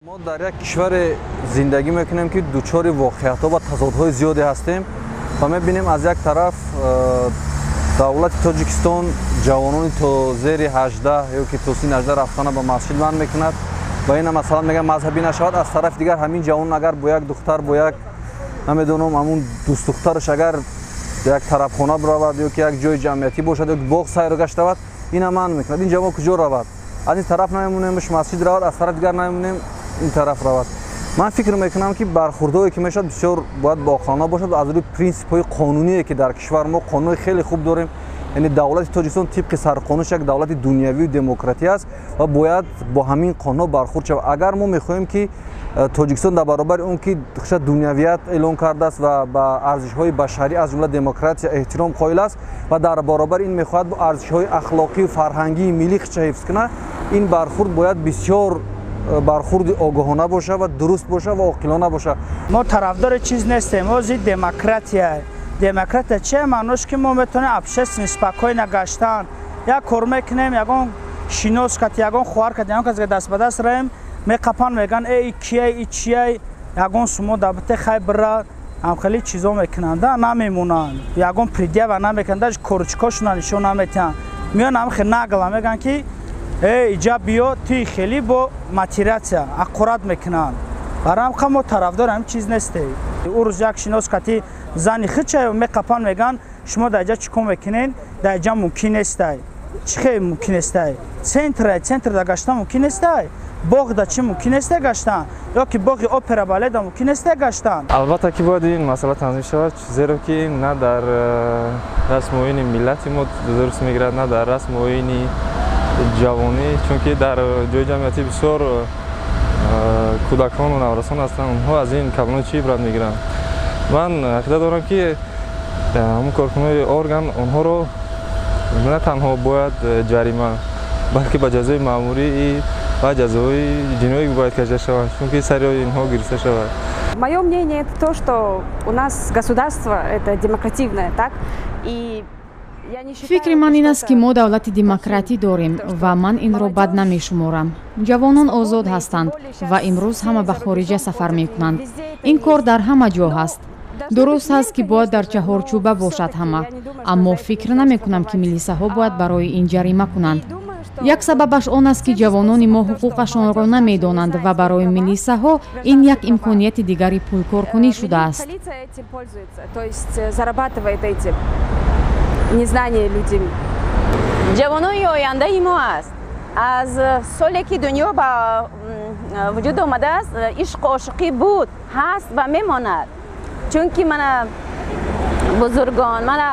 Мо дар як кишваре зиндагӣ мекунем, ки дучори воқеиятҳо ва тазодҳои зиёде ҳастем ва мебинем, аз як тараф давлати Тоҷикистон ҷавонони то зери 18 ё ки то синни 18 рафтана ба масҷид манъ мекунад ва ина, масалан, мегӯяд, мазҳабӣ нашавад. Аз тарафи дигар, ҳамин ҷавонон агар бо як духтар, бо як, намедонам, ҳамун дӯстдухтараш агар як тарабхона биравад ё ки як ҷои ҷамъиятӣ бошад ё ки боғ сайру гашт равад, ина манъ мекунад. Ин ҷавон куҷо равад? Аз ин тараф намемонемш масҷид равад, аз тарафи дигар намемонем ин тараф равад. Ман фикр мекунам, ки бархурдҳое ки мешавад, бисёр бояд боақлона бошад, аз рӯи принсипҳои қонуние, ки дар кишвар мо қонунҳои хеле хуб дорем. Яъне давлати Тоҷикистон тибқи сарқонунаш як давлати дунявию демократӣ аст ва бояд бо ҳамин қонунҳо бархурд шавад. Агар мо мехоҳем, ки Тоҷикистон дар баробари он ки хуша дунявият эълон кардааст ва ба арзишҳои башарӣ, аз ҷумла демократия, эҳтиром қоил аст ва дар баробари ин мехоҳад бо арзишҳои ахлоқию фарҳангии миллӣ худша ҳифз кунад, ин бархурд бояд бисёр бархурди огоҳона бошад ва дуруст бошад ва оқилона бошад. Мо тарафдори чиз нестем, мо зидди демократия. Демократия чие? Маънош, ки мо метавонем общественно спокойно гаштан, як кор мекунем, ягон шинос кати, ягон хоҳар кати, ягон касе даст ба даст раем, меқапан, мегӯянд: «Эй, кияй, и чияй, ягон сумо дабите, хай бира». Ҳамхели чизо мекунанд, намемонанд, ягон предъява намекунанд, даже корочкошона нишон наметиҳанд. Меён, ҳамхе нагла мегӯянд, ки: «Эй, иҷа биё, туи хеле бо матерация аққурат мекунанд». Барои ҳамқа мо тарафдори ҳамин чиз нестем. Ӯ рӯз як шинос кати зани хича меқапан, мегӯянд: «Шумо дар иҷа чӣ кор мекунед? Дар иҷа мумкин нестай». Чӣ хел мумкин нестай? Центра, центрда гаштан мумкин нестай? Боғда чӣ мумкин нестай гаштан? Ё ки боғи опера балета мумкин нестай гаштан? Албатта, ки бояд ин масъала танзим шавад, зеро ки на дар расму оини миллати мо дуруст мегирад, на дар расму оини ҷавонӣ, чунки дар ҷои ҷамъиятӣ бисёр кӯдакону наврасон ҳастанд. Онҳо аз ин калоно чӣ ибрат мегиранд? Ман ақида дорам, ки ҳамун коркунои орган онҳоро на танҳо бояд ҷарима, балки ба ҷазои маъмурӣ ва ҷазои ҷиноӣ бояд кашида шаванд, чунки сари инҳо гирифта шавад. Мое мнение — это то, что у нас государство это демокративное, так? И Фикри ман ин аст, ки мо давлати демократӣ дорем ва ман инро бад намешуморам. Ҷавонон озод ҳастанд ва имрӯз ҳама ба хориҷа сафар мекунанд. Ин кор дар ҳама ҷо ҳаст. Дуруст ҳаст, ки бояд дар чаҳорчӯба бошад ҳама, аммо фикр намекунам, ки милисаҳо бояд барои ин ҷарима кунанд. Як сабабаш он аст, ки ҷавонони мо ҳуқуқашонро намедонанд ва барои милисаҳо ин як имконияти дигари пулкоркунӣ шудааст. Незнание людей. Ҷавонони ояндаи мо аст. Аз соле ки дунё ба вуҷуд омадааст, ишқу ошиқӣ буд, ҳаст ва мемонад, чунки мана бузургон, мана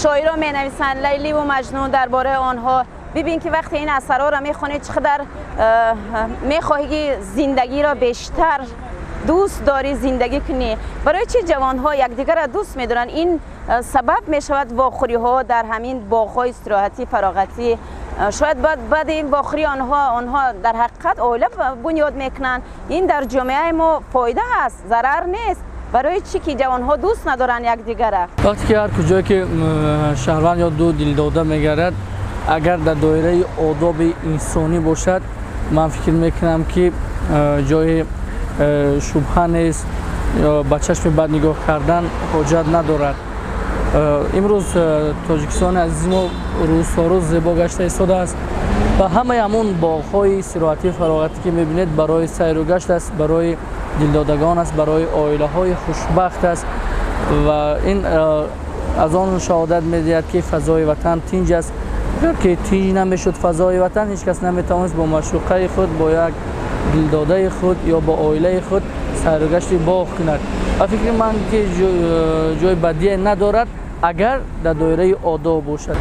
шоиро менависанд, Лайливу Маҷнун, дар бораи онҳо бибин, ки вақте ин асарҳоро мехонӣ, чӣ қадар мехоҳӣ, ки зиндагиро бештар дӯст дорӣ, зиндагӣ кунӣ. Барои чӣ ҷавонҳо якдигарро дӯст медоранд? Ин сабаб мешавад вохӯриҳо дар ҳамин боғҳои истироҳатӣ, фароғатӣ. Шояд баъди ин вохӯрӣ онҳо дар ҳақиқат оила бунёд мекунанд. Ин дар ҷомеаи мо фоида ҳаст, зарар нест. Барои чӣ ки ҷавонҳо дӯст надоранд якдигара? Вақте ки ҳар куҷое ки шаҳрванд ё ду дилдода мегардад, агар дар доираи одоби инсонӣ бошад, ман фикр мекунам, ки ҷои шубҳа нест, ба чашми бад нигоҳ кардан ҳоҷат надорад. Имрӯз Тоҷикистони азизи мо рӯз то рӯз зебо гашта истодааст ва ҳамаи ҳамун боғҳои истироҳатӣ, фароғатӣ, ки мебинед, барои сайру гашт аст, барои дилдодагон аст, барои оилаҳои хушбахт аст ва ин аз он шаҳодат медиҳад, ки фазои ватан тинҷ аст. Агар ки тинҷ намешуд фазои ватан, ҳеҷ кас наметавонист бо маъшуқаи худ, бо як дилдодаи худ ё бо оилаи худ сайругашти боғ кунад. Ва фикри ман, ки ҷои бадие надорад, агар дар доираи одоб бошад.